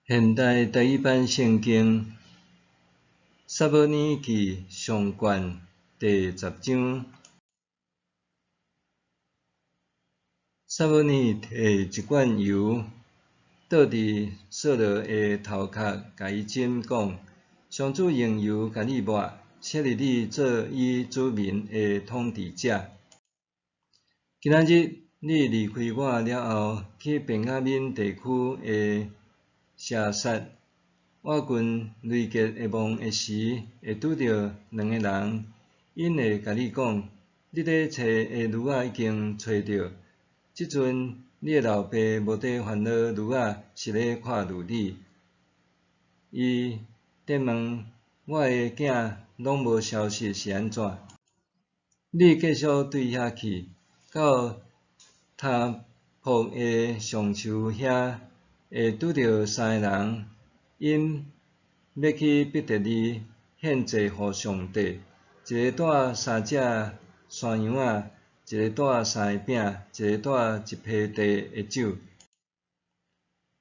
現代台語版聖經撒母耳記上卷第十章。撒母耳提一罐油，倒佇掃羅的頭殼，共伊浸，講：上主用油共你抹，設立你做伊子民的統治者。今仔日你離開我了後，去便雅憫地區的舍撒，我軍雷擊的墓的時，會拄著兩个人，𪜶會共你講：你咧揣的驢仔已經揣著。這陣你的老爸無佇煩惱驢仔，是咧看慮你。伊咧問我的囝攏無消息是按怎？你繼續對遐去，到他泊的橡樹遐，會拄著三个人，𪜶欲去伯特利獻祭予上帝，一个帶三隻山羊仔，一个帶三个餅，一个帶一批袋的酒。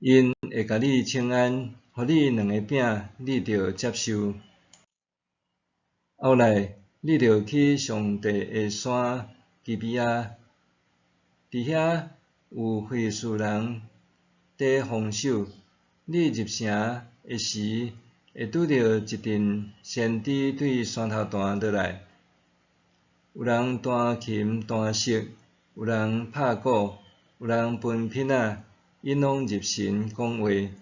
𪜶會共你請安，予你兩个餅，你著接受。後來，你著去上帝的山基比亞，佇遐有非利士人佇防守。你入城的時，會拄著一陣先知對山頭彈落來，有人彈琴彈瑟，有人拍鼓，有人歕瓶仔，𪜶攏入神講話。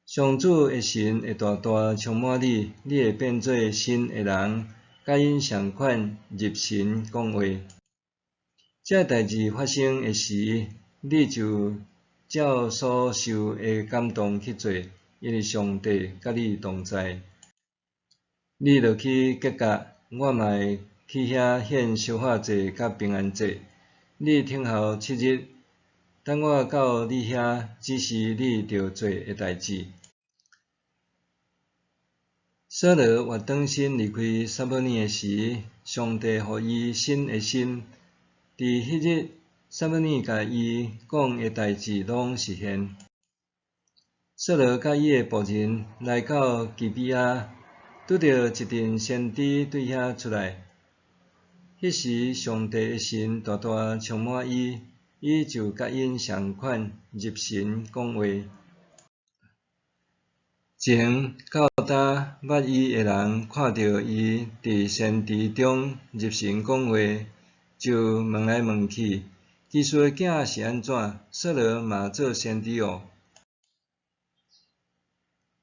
上主的神會大大充滿你，你會變做新的人，佮𪜶仝款入神講話。這代誌發生的時，你就照所受的感動去做，因為上帝佮你同在。你落去吉甲，我嘛會去遐獻燒化祭佮平安祭。你等候七日，等我到你遐指示你著做的代誌。掃羅越轉身離開撒母耳的時，上帝予伊新的心。佇彼日，撒母耳共伊講的代誌攏實現。掃羅佮伊的僕人來到基比亞，拄著一陣先知對遐出來。彼時，上帝的神大大充滿伊，伊就佮𪜶仝款入神講話。從到今捌伊的人看著伊佇先知中入神講話，就問來問去：基士的囝是按怎？掃羅嘛做先知哦？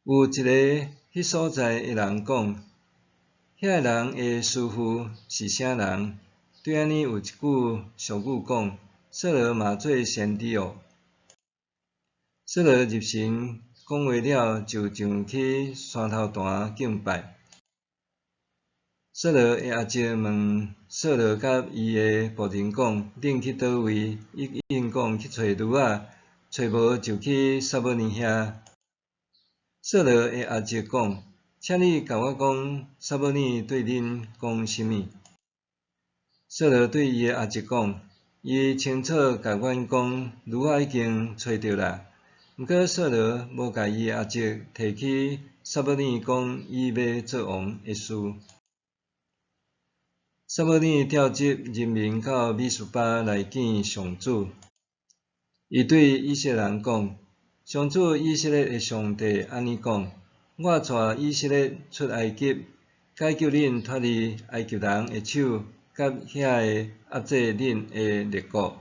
有一个彼所在的人講：遐个人的師傅是啥人？對按呢有一句俗語講：掃羅嘛做先知哦？掃羅入神講話了，就上去山頭壇敬拜。掃羅的阿叔問掃羅佮伊的僕人講：恁去佗位？伊應講去揣驢仔，揣無就去撒母耳遐。掃羅的阿叔講：請你共我講，撒母耳對恁講啥物？掃羅對伊的阿叔講：伊清楚共阮講，驢仔已經揣著啦。毋過掃羅無共伊的阿叔提起撒母耳講伊欲做王的事。撒母耳召集人民到米斯巴來見上主。伊對以色列人講：上主以色列的上帝按呢講：我帶以色列出埃及，解救恁脫離埃及人的手，佮遐个壓制恁的列國。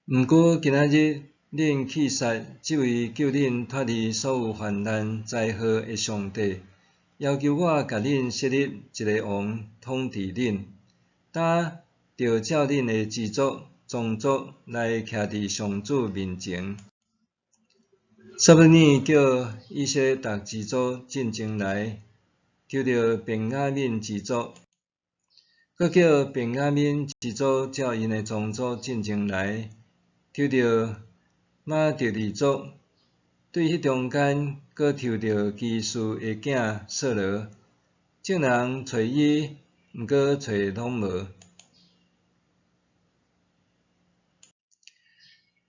毋過今仔日，恁棄殺這位救恁脫離所有患難災禍的上帝，要求我共恁設立一个王統治恁，今著照恁的支族、宗族來徛佇上主面前。撒母耳叫以色列逐支族進前來，抽著便雅憫支族，閣叫便雅憫支族照𪜶的宗族進前來，抽著馬特利族，對彼中間閣抽著基士的囝掃羅。眾人揣伊，毋過揣攏無。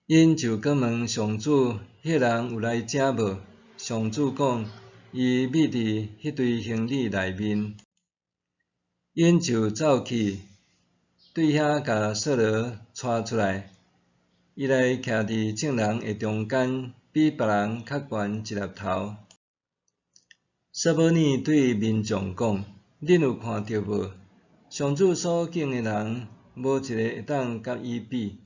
𪜶就閣問上主：彼人有來遮無？上主講：伊覕佇彼堆行李內面。𪜶就走去，對遐共掃羅帶出來，伊來徛佇眾人的中間，比別人較懸一粒頭。撒母耳對民眾講：恁有看著無？上主所揀的人，無一個會當佮伊比。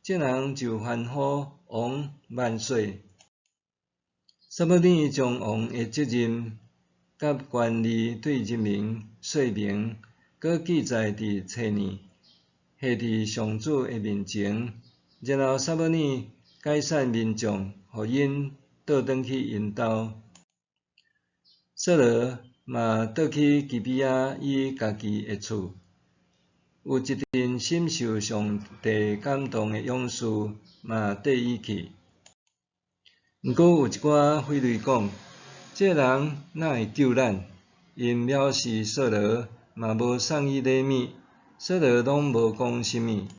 眾人就歡呼：王萬歲！撒母耳將王的責任佮權利對人民說明，閣記載佇冊內，下佇上主的面前。然後撒母耳解散民眾，予𪜶倒轉去𪜶兜。掃羅嘛倒去基比亞伊家己的厝。有一陣深受上帝感動的勇士嘛綴伊去。毋過有一寡非論講：這个人哪會救咱？𪜶藐視掃羅，嘛無送伊禮物。掃羅攏無講啥物。